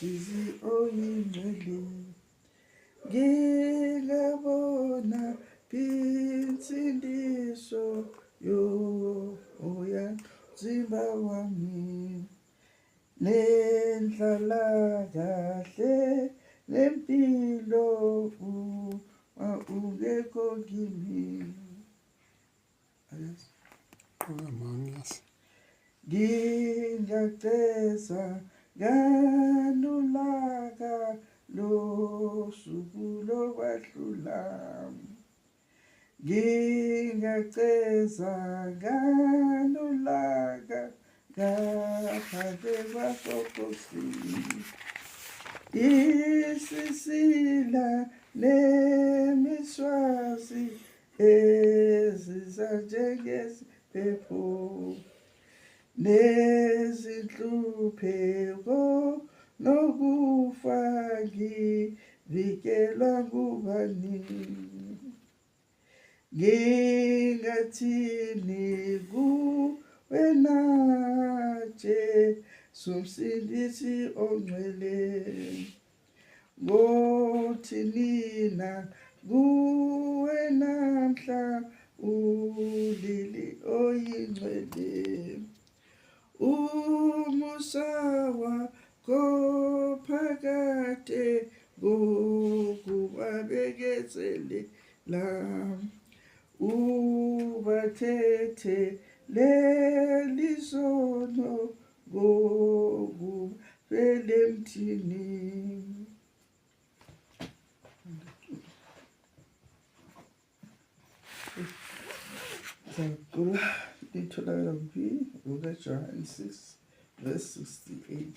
Msizi oyingcwele ngingabona insindiso yomoya mzimba wami nenhlalakahle nempilo uma ungekho kimi. Ngingaceza nganulaka losuku lokwahlula. Ngingaceza nganulaka ngaphandle kwakho Nkosi. Isisila nemiswazi eziza njengeziphepho nezinhlupheko nokufa ngivikelwa ngubani ngingathini kuwena Jesu msindisi ongcwele Ngothi nina kuwe namhla ulili oyingcwele umusa wakho phakade ngokubabekezelela ubathethe leli sono ngokuvela emthini. Siyacula litholakala kuphi? LukaJohane 6 verse 68.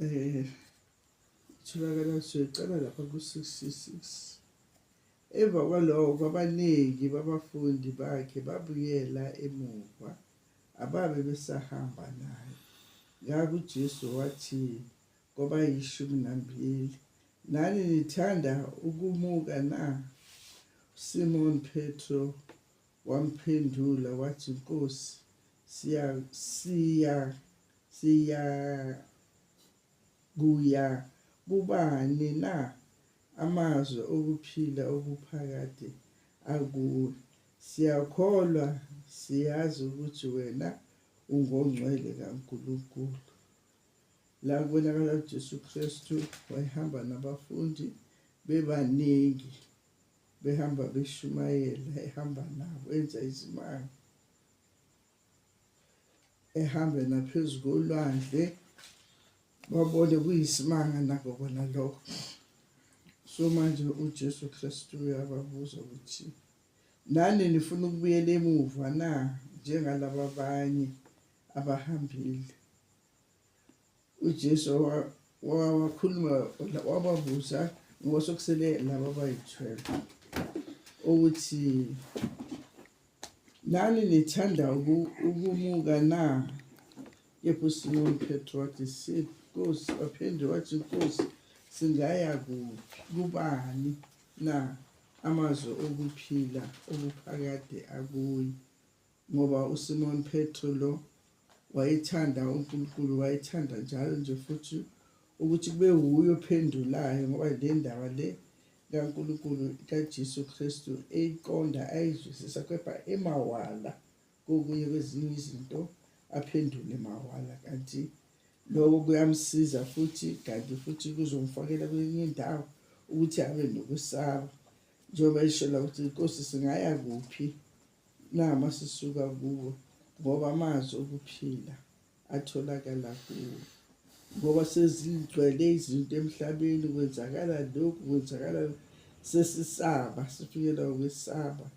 Eh tholakala siyoqala lapha ku-66. Emva kwaloko abaningi babafundi bakhe babuyela emuva ababe besahamba naye. Ngakho uJesu wathi kwabayishumi nambili, Nani nithanda ukumuka na? USimoni Petro wamphendula wathi, Nkosi, siya siya siya kuya kubani na? Amazwi okuphila okuphakade akuwe. Siyakholwa, siyazi ukuthi wena ungoNgcwele kaNkulunkulu. La kubonakala uJesu Kristu wayehamba nabafundi bebaningi, behamba beshumayela, ehamba nabo, enza izimanga. Ehambe naphezu kolwandle, babone kuyisimanga nako kona lokho. So manje uJesu Kristu uyababuza ukuthi nani nifuna ukubuyela emuva na njengalaba abanye abahambile. UJesu wakhuluma wababuza ngoba sokusele laba abayi-12 ukuthi nani nithanda ukumuka na? Kepha uSimoni Petro wathi, Nkosi, waphendula wathi, Nkosi, singaya kuphi? Kubani na? Amazwi okuphila okuphakade akuye. Ngoba uSimoni Petro lo wayethanda uNkulunkulu, wayethanda njalo nje futhi ukuthi kube wuye ophendulayo ngoba le ndaba le kaNkulunkulu kaJesu Kristu eyiqonda ayizwisisa kepha emawala kokunye kwezinye izinto aphendule mawala kanti lokho kuyamsiza futhi kanti futhi kuzomfakela kwenye indawo ukuthi abe nokwesaba njengoba esho la ukuthi inkosi singaya kuphi na masisuka kuwe ngoba amazwi okuphila atholakala kuwe ngoba sezigcwele izinto emhlabeni kwenzakala lokhu kwenzakala sesisaba sifikela ukwesaba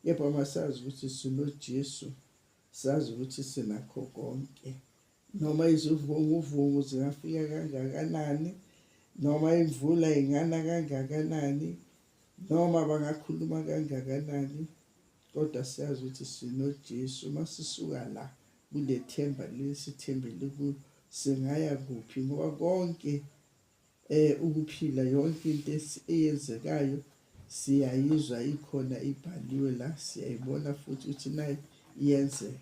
kepha masazi ukuthi sinoJesu sazi ukuthi sinakho konke noma izivunguvungu zingafika kangakanani Noma imvula ingana kangakanani, noma bangakhuluma kangakanani, kodwa siyazi ukuthi sinoJesu. Uma sisuka la kulethemba lesithembele kulo, singaya kuphi? Ngoba konke ukuphila, yonke into eyenzekayo siyayizwa ikhona ibhaliwe la, siyayibona futhi ukuthi nayo iyenzeka.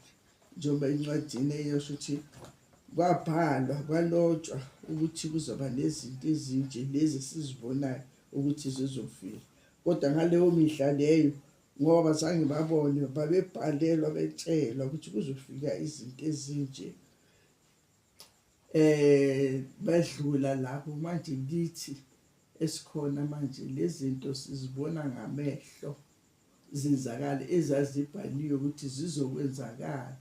Njengoba incwadini eyosho ukuthi kwabhalwa kwalotshwa ukuthi kuzoba nezinto ezinje lezi esizibonayo ukuthi zizofika. Kodwa ngaleyo mihla leyo, ngoba zange babone, babebhalelwa betshelwa ukuthi kuzofika izinto ezinje. Badlula lapho manje kithi esikhona manje lezinto sizibona ngamehlo zenzakala ezazibhaliwe ukuthi zizokwenzakala.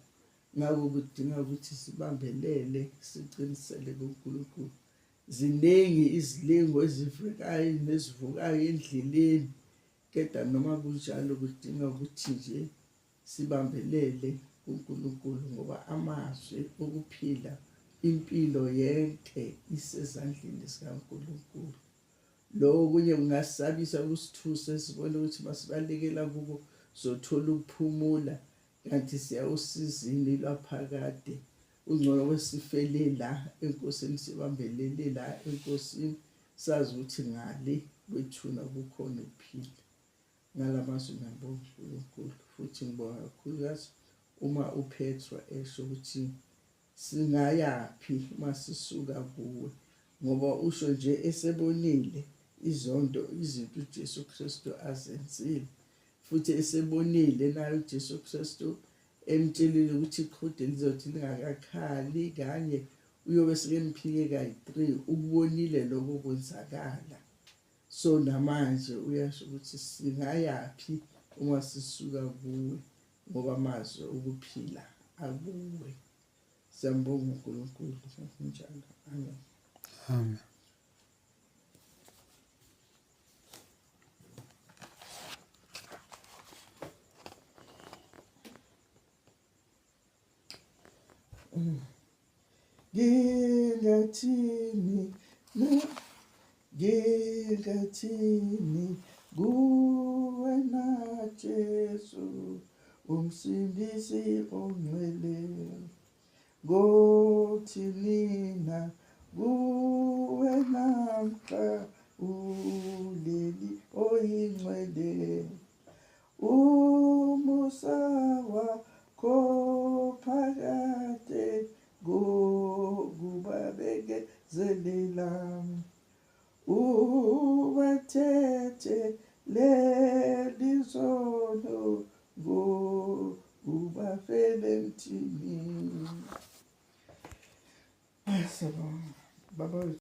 Ngakho kudinga ukuthi sibambelele siqinisele kuNkulunkulu. Ziningi izilingo ezivekayo nezivukayo endleleni, kodwa noma kunjalo kudinga ukuthi nje sibambelele kuNkulunkulu, ngoba amazwi okuphila impilo yonke isezandleni zikaNkulunkulu. Lokho kunye kungasabisa kusithuse sibone ukuthi masibalekela kuko sothola ukuphumula, kanti siya osizini lwaphakade. Ungcono kwesifele la eNkosini, sibambelele la eNkosini, sazi ukuthi ngale kwethuna kukhona ukuphila. Ngalamazwi ngiyambonga uNkulunkulu futhi ngibonga kakhulukazi uma uPetro esho ukuthi singayaphi uma sisuka kuwe, ngoba usho nje esebonile izonto izinto uJesu Kristu azenzile, futhi esebonile naye uJesu Kristu emtshelile ukuthi iqhude lizothi lingakakhali kanye uyobe sekemphike kayi-3. Ukubonile lokho kwenzakala. So namanje uyasho ukuthi singayaphi uma sisuka kuwe, ngoba amazwi okuphila akuwe. Siyambonga uNkulunkulu ngokunjalo. Amen. Amen. Ngingathini na, ngingathini kuwe na Jesu, umsindisi ongcwele, ngothini na kuwe namhla uleli oyingcwele, umusa wakho phakade ngokubabekezelela, ubathethe leli zono ngokubafela emthini. Siyabonga baba.